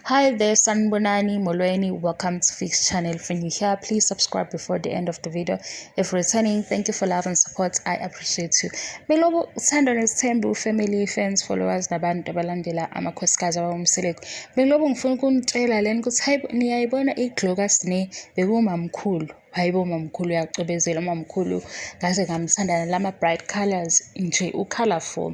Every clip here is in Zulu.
Hi there, Sanbonani, Molweni. Welcome to Fix Channel. If you're new here, please subscribe before the end of the video. If returning, thank you for love and support. I appreciate you. Belobo uthando nesithembu family, fans, followers nabantu abalandela amakhosikazi abawoMseleku. Belobo ngifuna ukunitshela lena ukuthi hayi niyayibona i-glow kaSne bekumamkhulu. Hayibo mamkhulu uyacwebezela umamkhulu ngaze ngamthanda nalama bright colors nje u-colorful.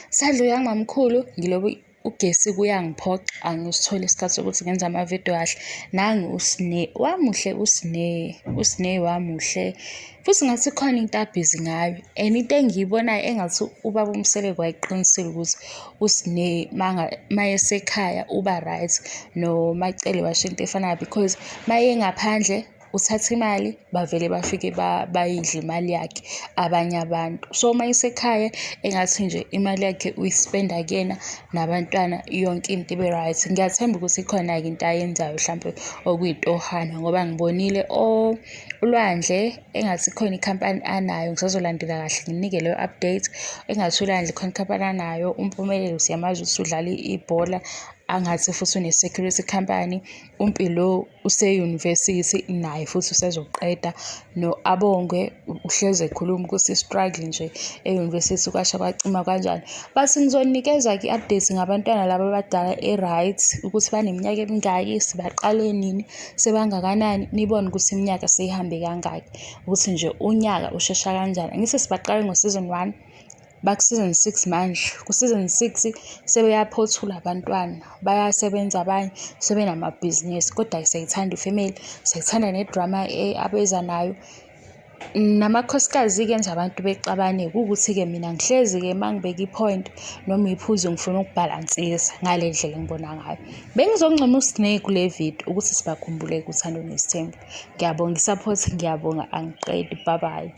Sadlula kumamkhulu ngilobu ugesi kuyangiphoxa angisitholi isikhathi sokuthi ngenze amavidiyo kahle. Nangu uSne, wamuhle uSne, uSne wamuhle futhi ngathi khona into abhizi ngayo and into engiyibonayo engathi ubaba uMseleku wayeqinisile ukuthi uSne mayesekhaya uba right noMaCele washo into efanayo because mayengaphandle uthatha imali bavele bafike bayidle imali yakhe abanye abantu. So uma esekhaya engathi nje imali yakhe uyispenda kuyena nabantwana yonke into ibe right. Ngiyathemba ukuthi ikhona-ke into ayenzayo hlampe okuyitohana ngoba ngibonile uLwandle engathi khona ikhampani anayo ngisazolandela kahle nginike leyo update. Engathi uLwandle khona ikhampani anayo, uMpumelelo siyamazi ukuthi udlala ibhola angathi futhi une-security company. UMpilo use-university naye futhi usezoqeda. No-Abongwe uhlezi ekhuluma ukuthi i-struggle nje e-university kwasha kwacima kanjani. But ngizonikeza-ke i-update ngabantwana laba abadala e-right ukuthi baneminyaka emingaki, sibaqale nini, sebangakanani, nibone ukuthi iminyaka seyihambe kangaki. Ukuthi nje unyaka ushesha kanjani. Angithi sibaqale ngo-season one, baku-season 6 manje. Ku-season 6 sebeyaphothula abantwana, bayasebenza abanye, sebenamabhizinisi. Kodwa-ke siyayithanda ifemeli, siyayithanda nedrama abeza nayo. Namakhosikazi-ke enza abantu bexabane kuwukuthi-ke mina ngihlezi-ke uma ngibeka i-point noma iphuzu ngifuna ukubhalansisa ngale ndlela engibona ngayo. Bengizoncoma uSne kule video ukuthi sibakhumbule-ke uThando Nesithembu. Ngiyabonga i-support, ngiyabonga angiqedi. Bye bye.